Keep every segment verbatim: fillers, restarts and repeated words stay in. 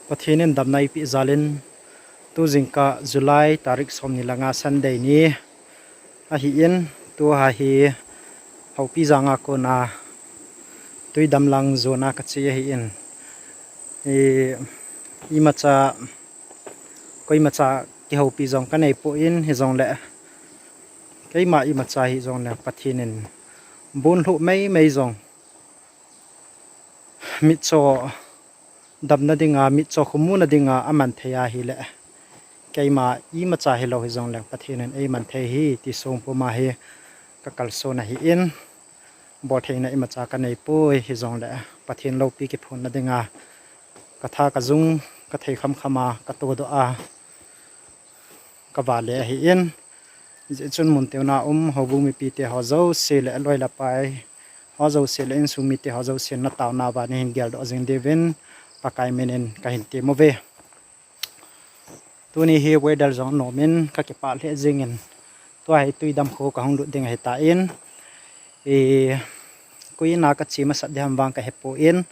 Pathen in damna eipeh jal in, tu jingkah July tarik som ni le nga Sunday ni ahin, tua hi Haopijang a kona Tuidamlang jona kache ahin, i, imacha, koimacha kihoupi jong kaneipoi, hijongle keima imacha hijongle Pathen in bon lhuh meimei jong mitcho damna dinga, mitcho khomuna dinga aman thei ahile, keima imacha hilou hijongle Pathen in eiman thei ahi ti songpuma hi kakalson ahin, boltheina imacha kaneipoi, hijongle Pathen loupi kiphonna dinga katha kajung, kathei khamkhama katodoh a kavale ahin, hijeh chun mun teuna um houbung mipite ho jouse le loi le pai ho jouse le insung mite ho jousen nataona uva neihin geldoh jing diuvin Pakai minin kahin temuve. Tuni hi weather jong anom in kakipah lheh jengin, tua hi Tuidam kho kahung lut ding ahitan, i, koi ina kache masat ding ham vang kahepon,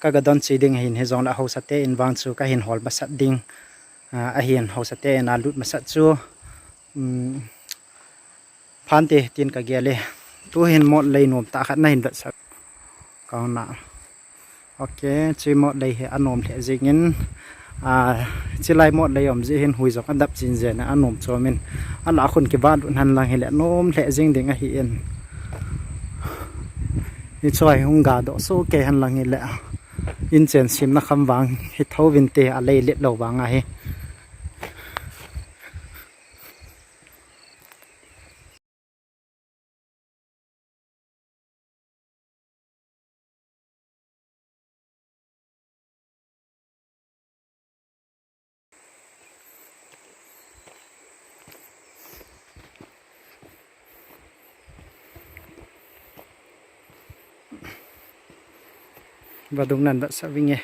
kagadon che ding ahin, hijongle haosate in vang chu kahin hol masat ding, a, ahin, haosate ina lut masat chu, um, phante tin kagel e. Tuhin Motlei nomtah khat nahin vetsah kauna. Ok, chi Motlei hi anom lheh jengin, a, chilai Motlei um jeh hin hui jong adap jinjen in anom chomin, alah khun kivat lut henlang hile nom lheh jeng ding ahin, hiche hi hung gadoh sohkei henlang hile inchen semna kham vang hithouvinte, alei let lou vang ahi. Vadung nan vetsah vinge.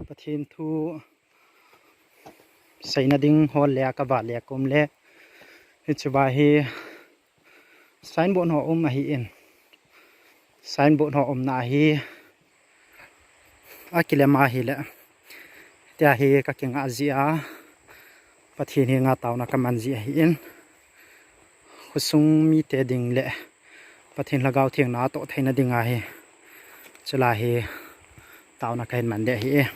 Pathen thu seina ding hol le kavale kaum le, hichea hi signboard ho um ahin, signboard ho umna hi akilem ahile, tia hi kakingah jeh a Pathen henga taona kaman jeh ahin, khosung mite ding le Pathen Lhagao Theng natoh theina dinga hi chulai hi taona kahin man ding ahi.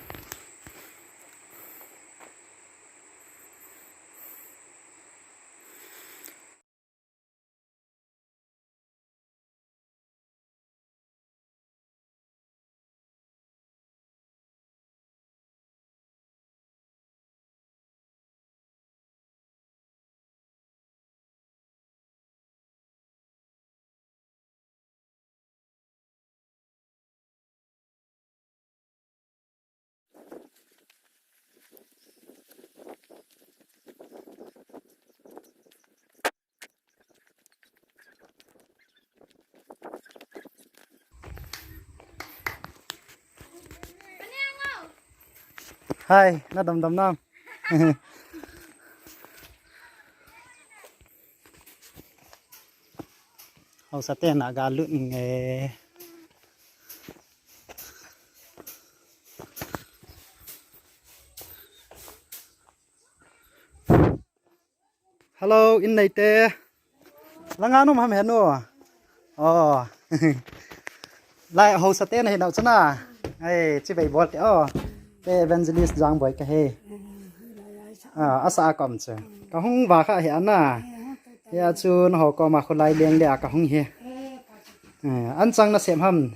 Hai, na dam dam nam. Haosa te na ga lut nge. Hello, in nei te. Langa nom ham henu. Oh. Lai haosa te na hi nau chana. Ai, chi bei bol te, oh. Te evangelist Jangboi kahi. Ah, asa a kom chu. Kahung va kha hi ana. Hia chu na ho koma kholai leng le a kahung hi. Eh, an chang na sem ham.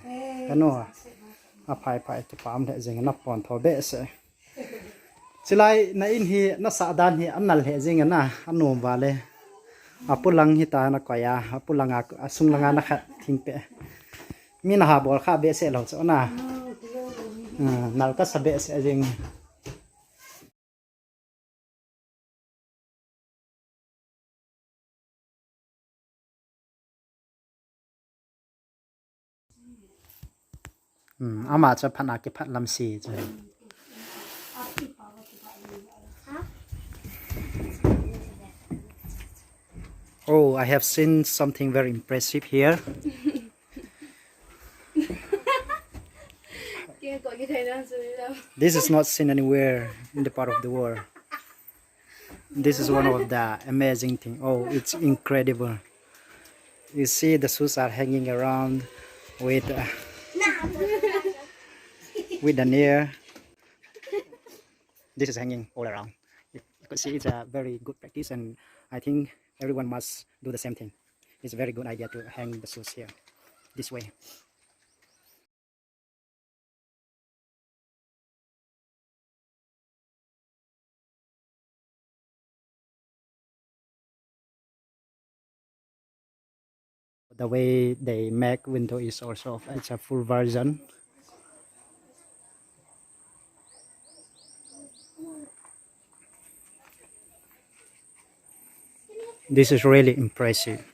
Kanu. A phai phai, kipah um lheh jeng, na pon tho behseh. Chilai na in hi, na sah dan hi, anal lheh jeng na, anom vale. Apulang hita na koi a, apulanga, asung langa na khat thing pe. Mi na ha bol kha behseh lou chu na. Ah, nal kasa behseh jeng. Hmm, ama chu phat a kiphat lam si chu. Oh, I have seen something very impressive here. This is not seen anywhere in the part of the world. This is one of the amazing thing. Oh, it's incredible. You see, the shoes are hanging around with uh, with the near. This is hanging all around. You could see it's a very good practice, and I think everyone must do the same thing. It's a very good idea to hang the shoes here this way. The way they make window is also, it's a full version. This is really impressive.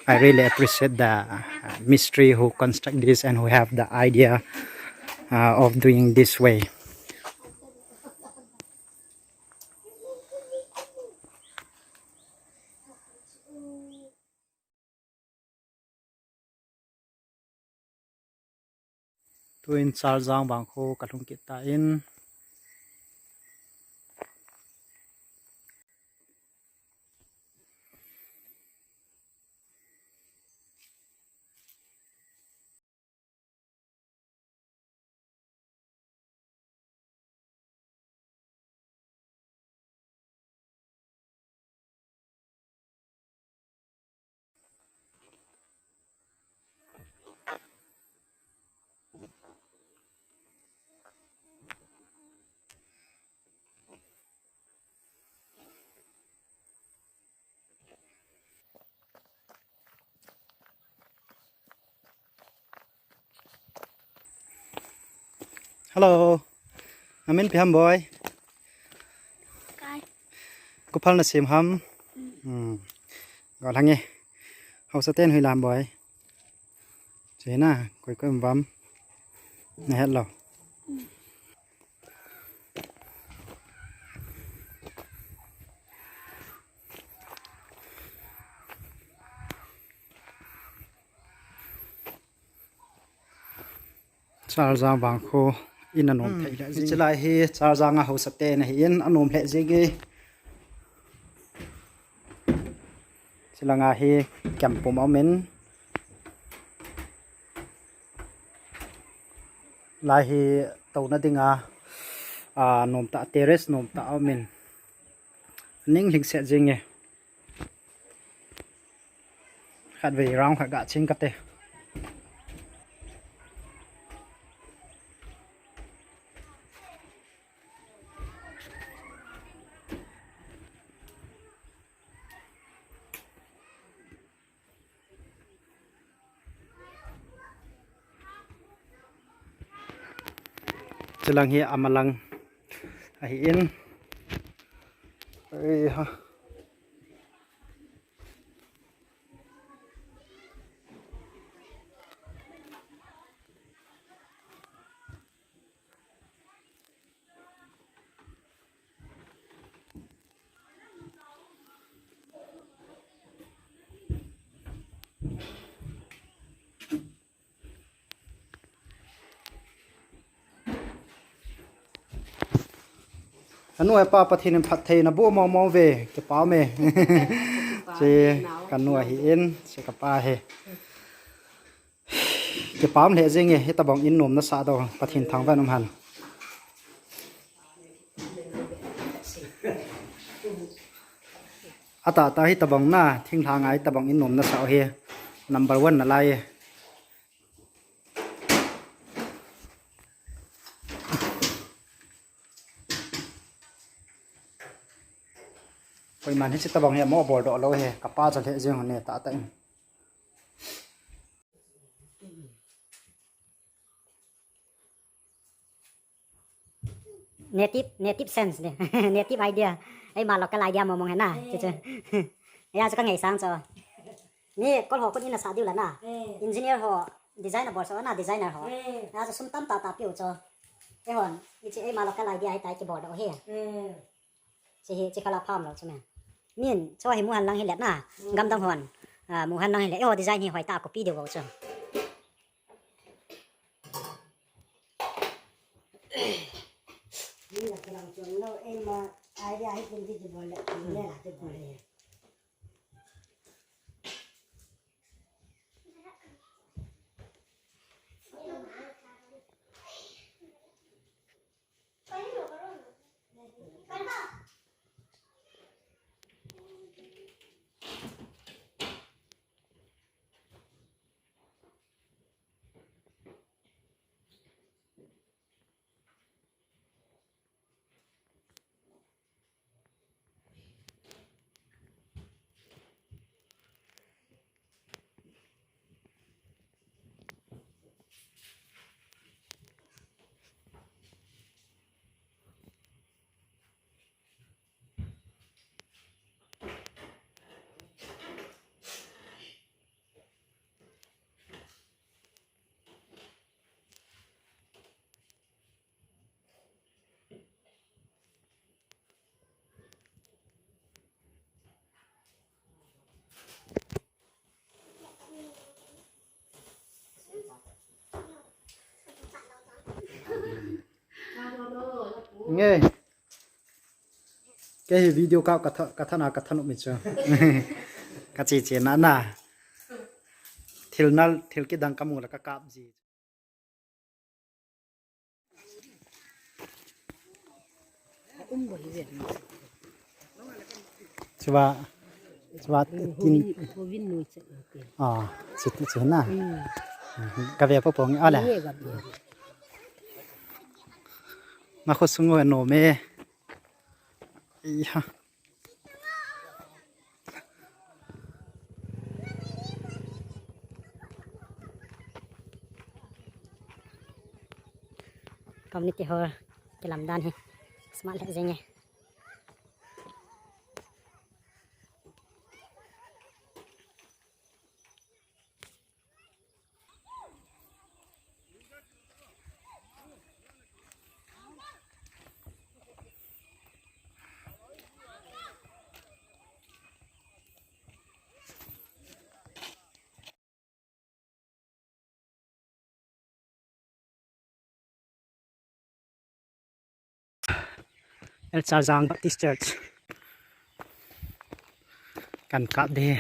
I really appreciate the uh, mistri who construct this and who have the idea uh, of doing this way. Tuin Charzang vangkho kalhung kit tan. Hello. Namin ipi ham boy? Kai. Kophal nasim ham? Hmm. Gol hange. Haosa ten hoilam boy? Chena, koi koi um vam. Nahet lou. Charzang vangkho in anom thei le. Hiche lai hi Charzang a haosa ten ahin anom lheh jenge. Chulanga hi kempum aumin. Lai hi touna dinga, a, nomtah terrace nomtah aumin. Ning lhingset jenge. Khatvei round khat gaching kate. Chulang hi amalang ahin. Ei ha. Anu hepa, Pathen in phattheina boh mong mong uve, kipah e. Che, kanu ahin, che kapa hi. Kipah lheh jenge, hitabang in nomna sah doh, Pathen thangvah in um hen. Atahtah hitabang na, thinglhang a hitabang in nomna sah hi number one nalai e. Koiman hiche tabang hi amo bol doh lou hi, kapa cha lheh jeng hon e tahtah in. Native, native sense ne. Native idea. Eima local idea mong mong hi na. Chuchu. Hia chu kangaisang chu. Mi kol ho khun in asah diu la na. Engineer ho, design abol sah na, designer ho. Hia chu sum tamtah tah piu chu. Eihon, hiche eima local idea hitia kibol doh hi. Hiche hi, hiche khala pham lou chu me. Min, cho hi muhan lang hi let na. Gamdang hon. Ah, muhan lang hi let. Eiho design hi hoitah a copy diu bou chu. Min la kalang chon lo, eima idea hi kin di di bol le, le la di bol le. Nge. Kei hi video ka, ka tha, ka tha na, ka tha nop mi chu. Ka che che na na. Thil na, thil kidang ka mu la ka kap ji. Chuva, chuva tin. Ah, chu, chu na. Ka ve po po nge ale. Ma kho sung we no me. Iha. Community hall kilam dan hi smart lheh jeng e. Elchajang Baptist Church. Kan kap de.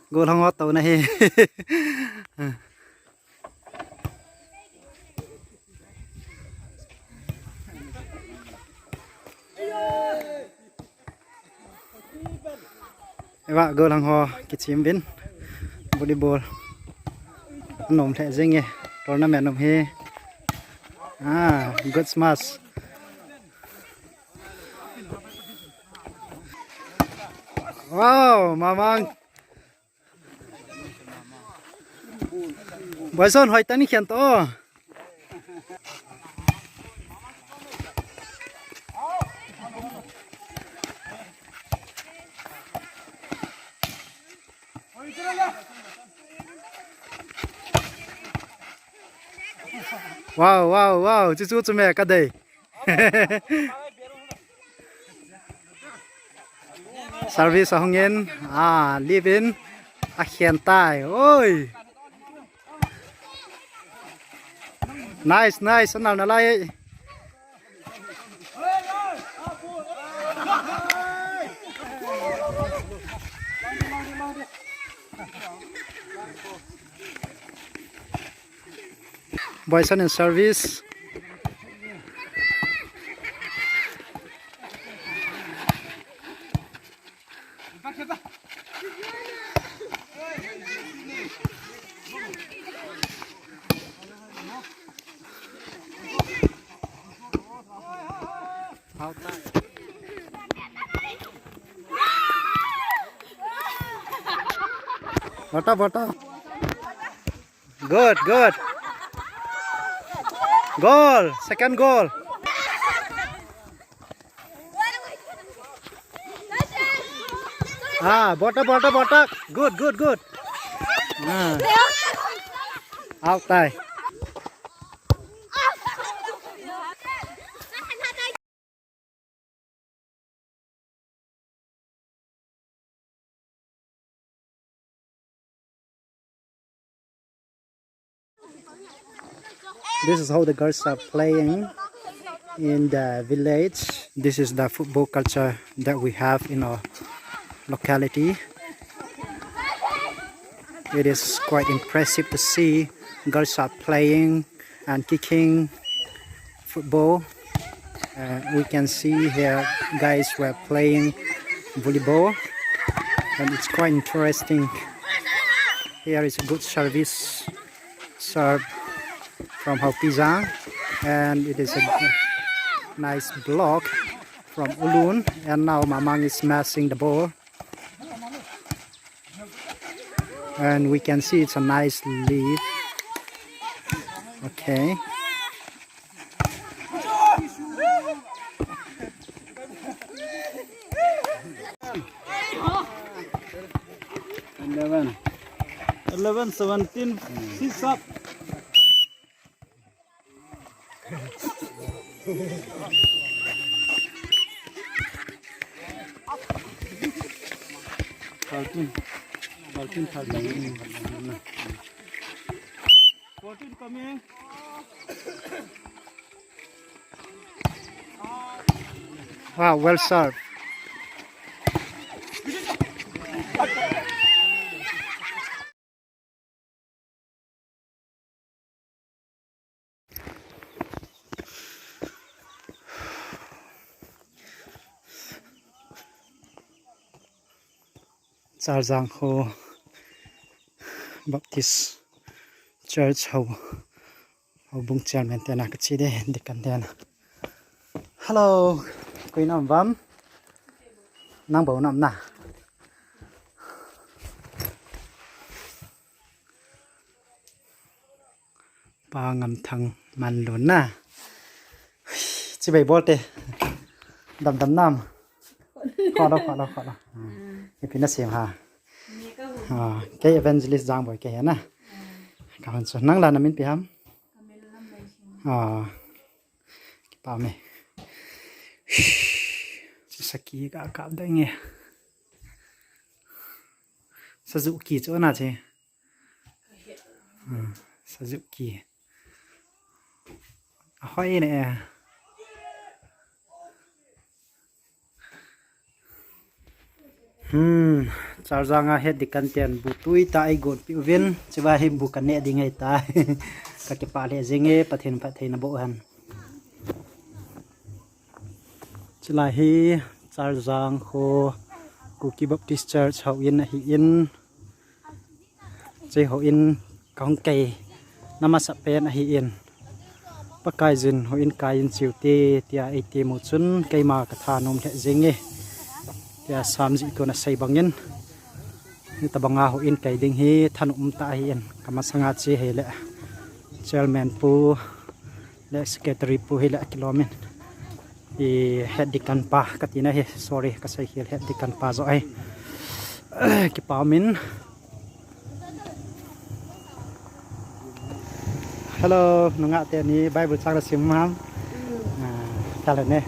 Gollhang ho touna hi. Eva, gollhang ho kichim uvin. Volleyball. Anom lheh jeng e. Tournament um hi. Ah, good smash. Wow, Mamang. Boyson, hoitah in khen to. Wow, wow, wow. Chu chu chu me ka dei. Service ahung in, ah, leave in, akhen tai. Oi. Nice, nice. Anal nalai. Boys and in service. Bota, bota. Good, good. Goal, second goal. Ah, bota, bota, bota. Good, good, good. Ah. Out tai. This is how the girls are playing in the village. This is the football culture that we have in our locality. It is quite impressive to see girls are playing and kicking football. Uh, we can see here guys were playing volleyball, and it's quite interesting. Here is a good service serve from Haopizang, and it is a nice block from Ulun, and now Mamang is smashing the ball. And we can see it's a nice lead. Okay. Eleven. Eleven, seventeen, six up. Thirteen. Thirteen, thirteen. Fourteen coming. Wow, well served. Charzang Kho Baptist Church ho, houbung chairman tena kache de, deacon tena. Hello, koi na um vam? Nang bou na um na. Pa Ngamthang Manlun na. Chibai bol te. Dam dam nam. Kho lo, kho lo, kho lo. Hmm. Ipi na sem ha. Ah, kei evangelist Jangboi kei hi na. Ka hon chu. Nang la na min ipi ham? Ah. Kipa me. Saki ka kap da nge. Suzuki chu na che. Hmm, Suzuki. Ahoi ne. Hmm, Charzang a head deacon ten bu tui ta ei gon pi uvin, chiva hi bu ka ne ding ei ta. Ka kipah lheh jing e, Pathen phattheina boh hen. Chulai hi Charzang Kho Kuki Baptist Church houin ahin, chei houin kahung kei na masa pen ahin, Pakaiyin houin kai in cheu te, tia ei temu chun keima ka thanom lheh jing e, tia Sam jih tun asei bangin, hitabanga houin kai ding hi thanom um ta ahin, ka masanga che hile chairman pu le secretary pu hile kilom in, i head deacon pa kati na hi, sorry, ka sei khel, head deacon pa joh ahi. Kipa um in. Hello, nungah teni Bible chang nasim ham? Ah, tale ne.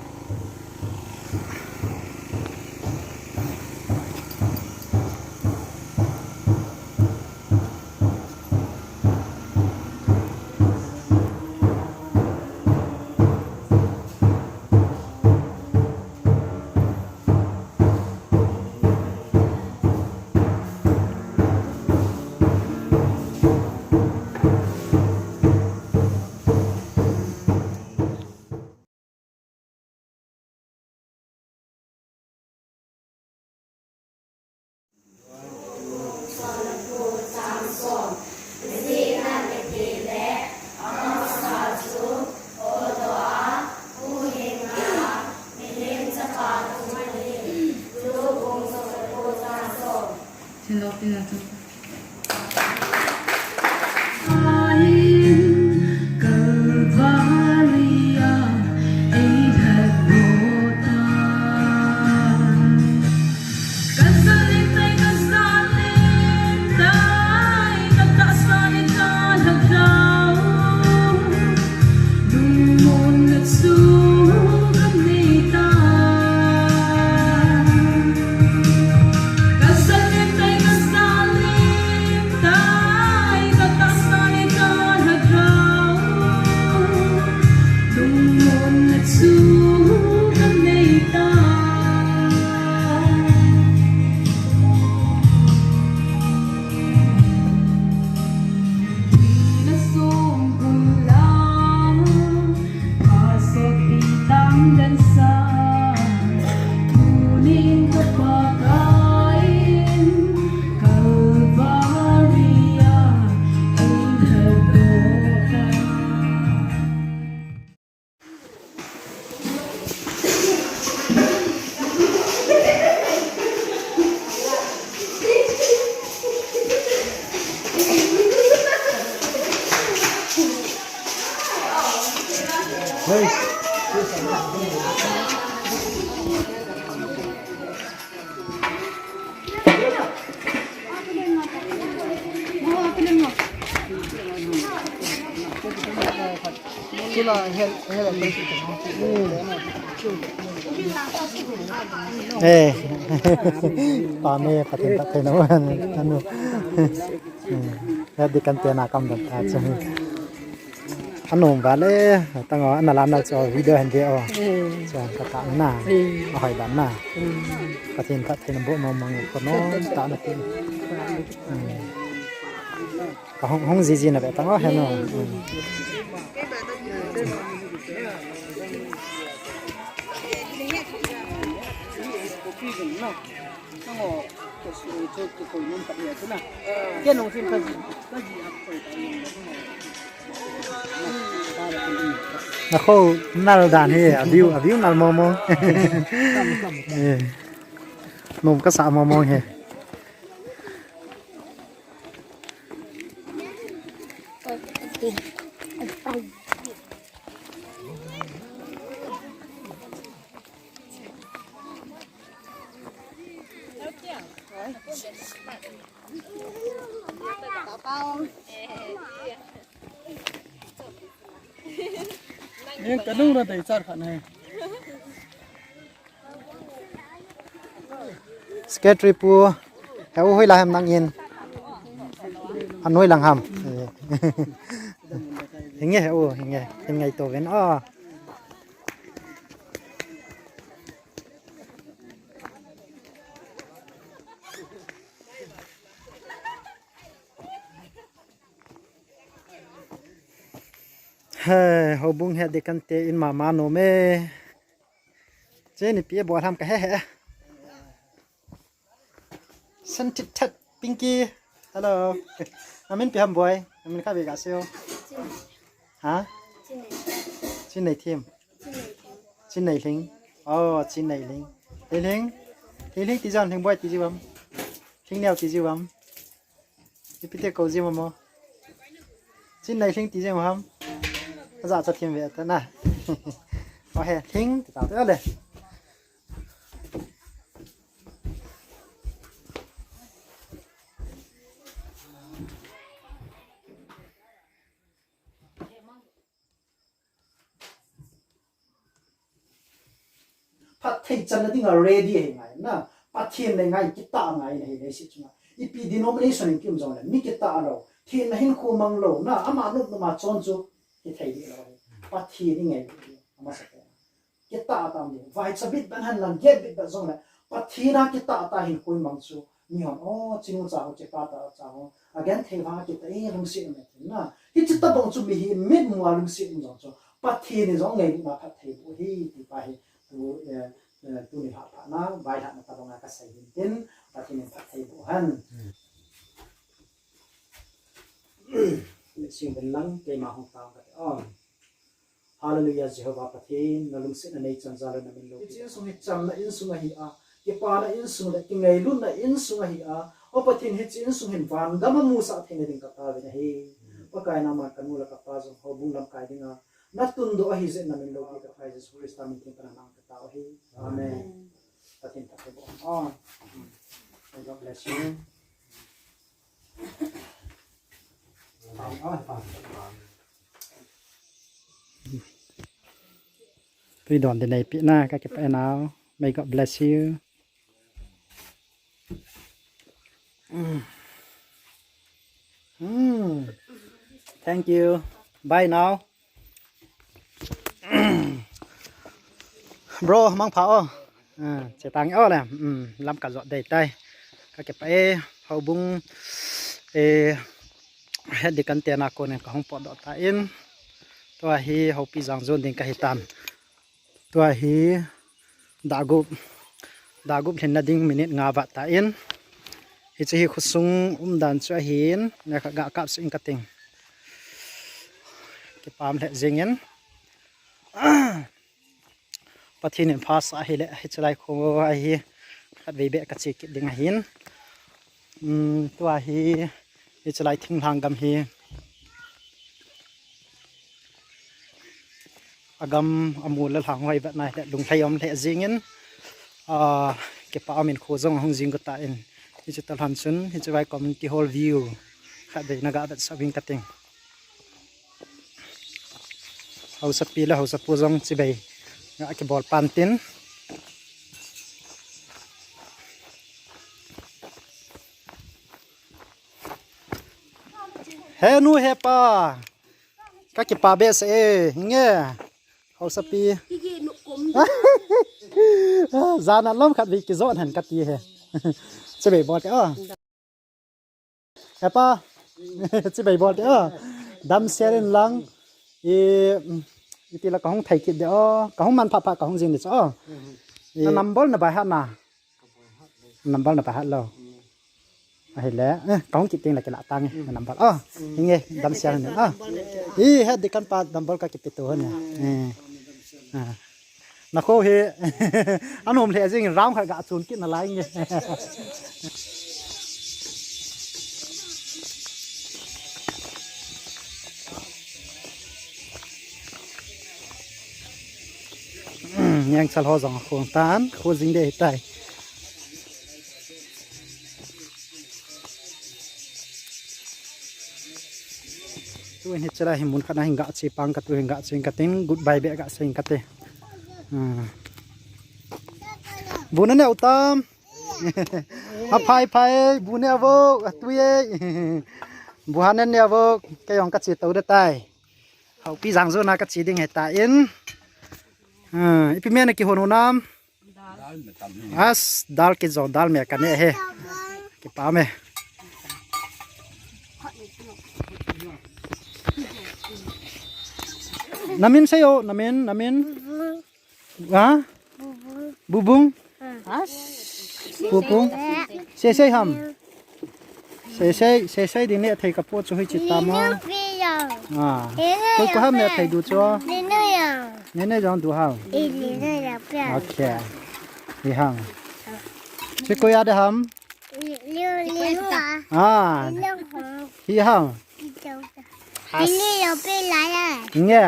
Eh, pa me, Pathen phatthei na anu. Eh, ya di kan te na kam dan ta chu. Anom vale, tang o, ana la na cho video han ve o. Cho ka ta na. Ahoi dan na. Pathen phatthei na boh mong mong ko no ta na tin. Ka hung, hung jiji na ve tang o, he no. Na kho nal dan hi, a view, a view nal mong mong. Eh. Nom kasa mong mong hi. Yen kanu na dei char khat na he. Secretary pu, he u hoi la hem nang in. An hoi lang ham. Hinge he u, hinge. Hin ngai to ven. Ah. He, houbung he de kan te in mama nom e. Che ni pi bol ham ka he he. Scented Pinky. Hello. Amin pi ham boy. Amin ka be ga seo. Ha? Chin nei thim. Chin nei hling. Oh, Chin nei hling. Hling. Hling ti jong hling boy ti ji bam. Hling neo ti ji bam. Ipi te ko ji mo mo. Chin nei hling ti ji mo ham. Aja cha thim ve ta na. Oh he, hling ti ta ta le. Thei channa dinga ready ahi ngai na. Pathen le ngai kitah ngai na hi leiset chunga. Ipi denomination in kium jongle, mi kitah lou, thina hinkho mang lou na, ama nop nop a chon chu hithei ding lou ahi. Pathen i ngailut ding, amasapen a. Kitah tah ding, vaicha bit bang hen lang, get bit bang jongle, Pathen a kitah tah hinkho i mang chu, mihon, o, chinu cha ho, chipa cha ho, agenthei vang a kitah, e, lungset um e tin na. Hiche tobang chu mihem mitmu a lungset um jong chu, Pathen in jong ngailutna phattheiboh ahi, ti pa hi, tu, eh, eh, tuni phat phat na, vailhahna tobang a kasei hin tin, Pathen in phattheiboh hen. Sing ben lang, keima hung tao kate. Amen. Hallelujah, Jehovah Pathen, nalungsetna neichan jal in namin loupi. Hiche insung hi chamna insung ahi a, kipana insung le kingailutna insung ahi a, O Pathen, hiche insung hin vangam a musah theina ding kataovin ahi. Pakai, nangman kanu le kapa jong houbung lamkai dinga natundoh ahi jeh in namin loupi kathei Jesu Christa min theng tah a nang katao ahi. Amen. Pathen phattheiboh hen. May God bless you. Tui don ding neipeh na, kakipah e nao. May God bless you. Mm. Mm. Thank you. Bye now. Bro, mangpha o. Ah, che tang o le. Um, lam kajot ding tai. Kakipah e, houbung, eh, het ding kan tena konin kahung potdoh tan. Tua hi houpi jang jon ding kahitan. Tua hi dagup, dagup lhinna ding minute nga vat tan. Hiche hi khosung umdan chu ahin, neokhat ga kap sah inge kating. Kipah lheh jengin. Pathen in phasah ahile, hiche lai kho ahi, khatvei beh kache kit ding ahin. Um, tua hi, hiche lai thinglhang gam hi. Agam amu le lhang hoi vet nai le lunglhai um lheh jengin, ah, kipah umin kho jong ahung jing got tan. Hiche talhan chun, hiche vai community hall view khatvei na ga vetsah uving kating. Haosapi le haosapu jong chibai ga kibol pan tin. He nu, he pa. Kakipah behseh e, nge. Haosapi. Jana lom khatvei kijot hen kati he. Chibai bol te o. He pa. Chibai bol te o. Damsel in lang. I, iti la kahung thei kit de o. Kahung man pha pha kahung jing de chu o. Na number na bai hat na. Number na bai hat lou. Ahile, eh, kahung kit teng le kila tange, number. Ah, hinge, damsel ni. Ah. Hi, het ding kan pa number kakipe to ni. Eh. Ah. Nakho hi, anom lheh jeng round khat ga chun kit nalai nge. Neocha ho jong akhong tan, kho jing ding ahitai. Tuin hiche lai hi mun khat na hin ga che pang kate, hin ga che kating, goodbye beh ga sei kate. Hmm. Bu nane u tam. Aphai phai, bu ne avo, atui e. Bu ha ne ne avo, kei jong kache to ding tai. Houpi jang jona kache ding ahitan. Ah, ipi me nakihon u nam? As, dal kijo, dal me kane he. Kipah me. Namin sei o, namin, namin. Ha? Bubung. Bubung. As. Bubung. Sei sei ham. Sei sei, sei sei ding neh thei kapo chu hiche tam o. Ah. Koi ko ham neh thei du chu. Nene jong du ham. Okay. Hi ham. Chi koi a de ham. Ah. Hi ham. Nge.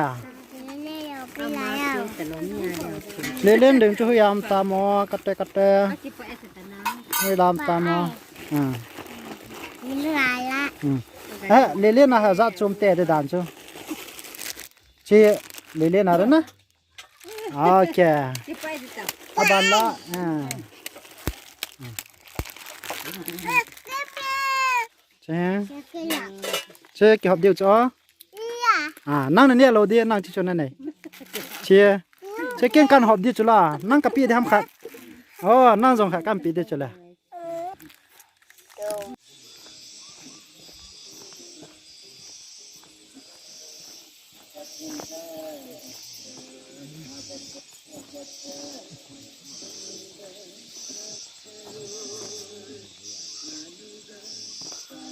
Lelen ding chu hui am tam o, kate kate. Hui lam tam o. Hmm. Hmm. Eh, lelen a ha ja chom te de dan chu. Chi lelen a na. Okay. Aban la. Che. Che kihop diu chu. Ah, nang na ne lou di, nang chi chu na nei. Che. Che ken kan hop di chu la. Nang kapi di ham khat. Oh, nang jong khat kan pi di chu la.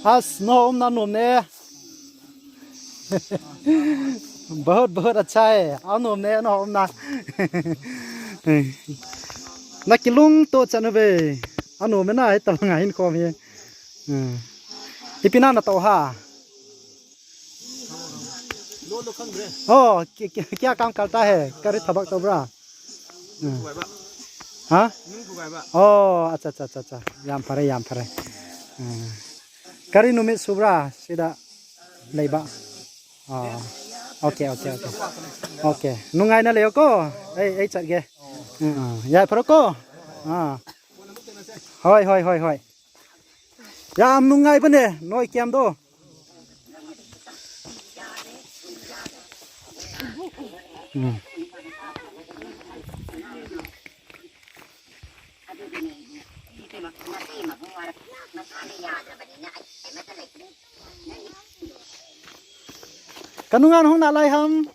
As, no, um, na, no, ne. बहुत बहुत अच्छा है, anom ne, anom na. Na kilungto chan uve. Anom na, ai tol nga hin kom hi. Ipi na na to ha. Oh, क्या काम करता है? Kari thabak to bra. Ha? Oh, acha acha acha acha. Yam phare, yam phare. Kari numit subra sida leiba. Oh, okay, okay, okay. Okay. Nungai na leo ko. Ei, ei chat ge. Ya pharo ko. Ah. Hoi, hoi, hoi, hoi. Yam nungai bane, noi kiam do. Hmm. Kanunga hung na lai ham.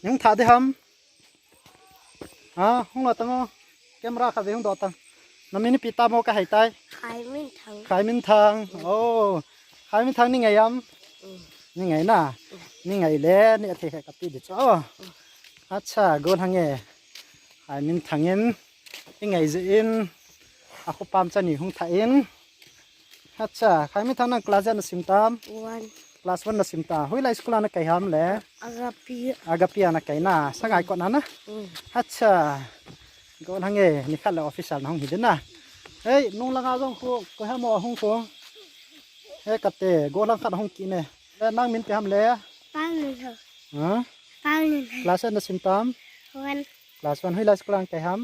Hung tha de ham. Ha, hung la tang o. Camera kha ve hung do tang. Na min ipi tam o ka hai tai. Khai Min Thang. Khai Min Thang. Oh. Khai Min Thang ni ngai am? Mm. Ni ngai na. Ni ngai le, ni athei khai kapi di chu. Oh. Acha, go hang e. Khai Min Thang in. I ngai je in. A khopam cha ni hung tha in. Acha, Khai Min Thang nang class ijat na sim tam? One. Class one na sim ta. Hoilai school a na kai ham le? Agape. Agape a na kai na. Sangai kot na na? Mm. Acha. Go hang e, ni khat le official na hung hi de na. Hei, nung langa jong khu, ko ha mo hung khu. He kate, go lang khat hung ki ne. Le nang min ipi ham le? Pang ni ho. Ha? Pang ni ho. Class ijat na sim tam? One. Class one, hoilai school a na kai ham?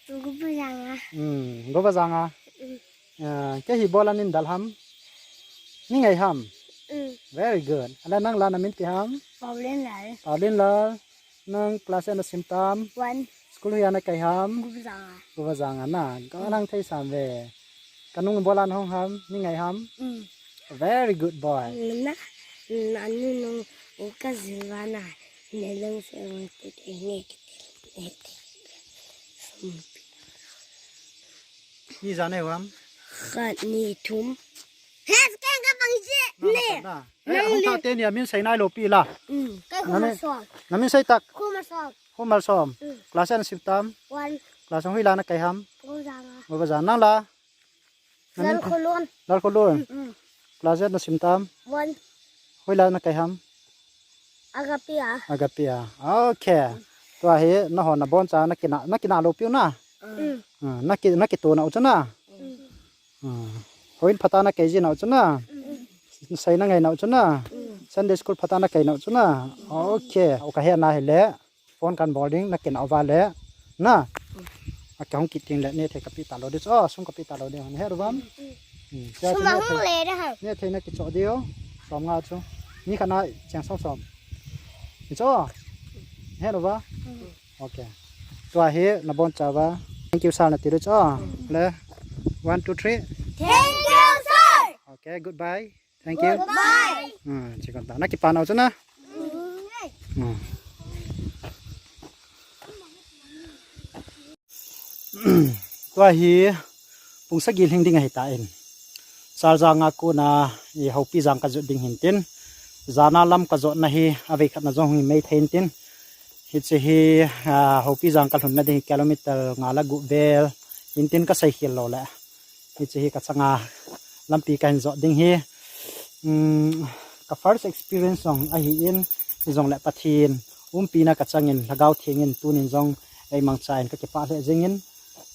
Govajang a. Hmm, Govajang a. Mm. Ah, kei hi bol a nin dal ham? Ni ngai ham? Mm. Very good. Ala nang la na min ipi ham? Pauline Lal. Pauline Lal. Nang class ijat na sim tam? One. School hoiya na kai ham? Govajang a. Govajang a na. Go lang thei sam ve. Kanung bol a na hung ham? Ni ngai ham? Mm. Very good boy. Na, na, nu, nu, u ka zilwa na. Ne lang se, ne, ne, ne. Ijat na hi ham? Khat, ni, thum. He, scan ka pang je. Na, ne. Na, na. Eh, nang hung le. Ta te ni, a min sei nai lou pi la. Mm. Kai na Khumalsom. Na min sei tak. Khumalsom. Khumalsom. Mm. Class ijat na sim tam? One. Class hoilai na kai ham? Govajang a. Govajang a. Nang la? Na min Lalkholun. Lalkholun. Mm. Class ijat na sim tam? One. Hoilai na kai ham? Agape a. Agape a. Okay. Tua hi, na hon na bon cha, na kina, na kina lou piu na. Mm. Ah, na ki, na kito na u chu na. Mm. Ah. Houin phat a na kai ji na u chu na. Mm. Sei na ngai na u chu na. Mm. Sunday school phat a na kai na u chu na. Okay. U ka he na hi le. Phone kan bol ding, na kina u va le. Na. A ka hung kit ting le, ne thei kapi ta lou di chu. Oh, sum kapi ta lou di. Ne he ru vam. Hmm, tia chu sum a ne hung thei, le de ha. Ne thei na kicho di o. Som nga chu. Ni khat na cheng som som. Ni cho. He ru va. Okay. Tua hi na bon cha va. Thank you, sir, na ti ru chu. Le. One, two, three. Thank you, sir. Okay, goodbye. Thank you. Goodbye. Ah, chikon ta. Na kipa na u chu na. Mm. Ah. Tua hi pung sagi lhing ding ahi ta in. Saljang a kona i Hopijang ka jot ding hin tin. Jana lam ka jotna hi avei khat na jong hi mei thei in tin. Hiche hi, ah, Hopijang ka lhunna ding hi kilometer nga le gup vel. Hin tin ka sei khel lou le. Hiche hi ka changa lampi ka hin jot ding hi. Um, ka first experience jong ahi in, hi jong le Pathen umpina ka chang in, Lhagao Theng in tunin jong ei mangcha in ka kipah lheh jing in.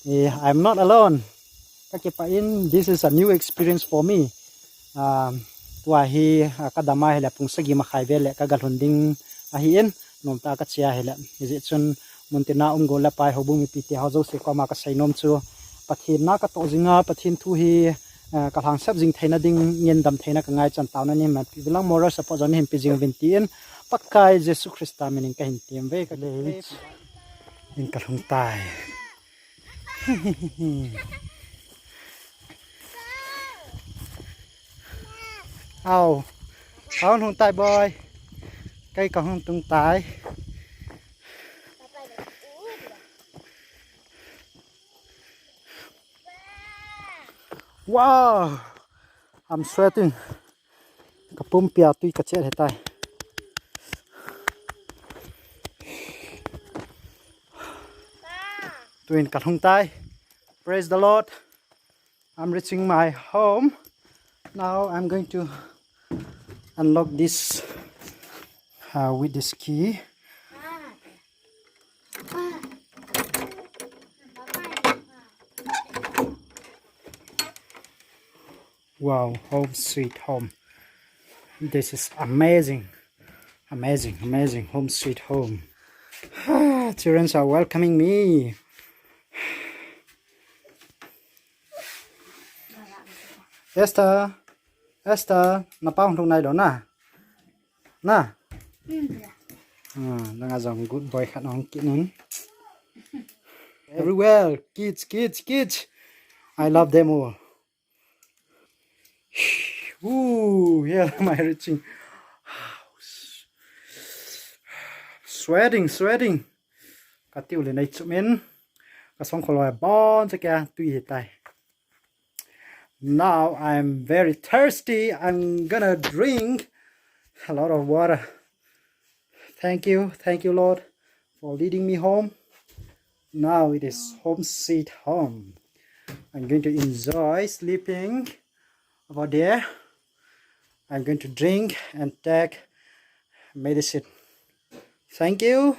Eh, I'm not alone. Ka kipah in, this is a new experience for me. Um, tua hi, ah, ka dam a hi le pung sagi makhai vel le ka ga lhun ding ahi in, nom ta ka che a hi le. Hijeh chun Muntina um gol le pai, houbung mipi te ho jouse koma kasei nom chu, Pathen na katoh jinga, Pathen thu hi, eh, kalhangsap jing theina ding, ngendam theina kangai chan taona nei man. Ipi lang moral support jong neihin pe jing uvin tin, Pakai Jesu Christa minin kahin tem uve. Ka le in kalhung tai. Au. Kahung tai boy. Kei kahung tung tai. Wow. I'm sweating. Kapumpi a tui kachet ahitai. Tuin kalhung tai. Praise the Lord. I'm reaching my home. Now I'm going to unlock this, uh, with this key. Wow, home sweet home. This is amazing. Amazing, amazing. Home sweet home. Children are welcoming me. Esther, Esther, napa hung lhung nai lou na? Na? Ah, langa jong good boy khat hung kit in. Everywhere, kids, kids, kids. I love them all. Ooh, here am I reaching. Sweating, sweating. Katiu le nei chumin. Kasong kholoi bon cha kya tui hitai. Now I'm very thirsty. I'm gonna drink a lot of water. Thank you, thank you, Lord, for leading me home. Now it is home sweet home. I'm going to enjoy sleeping over there. I'm going to drink and take medicine. Thank you.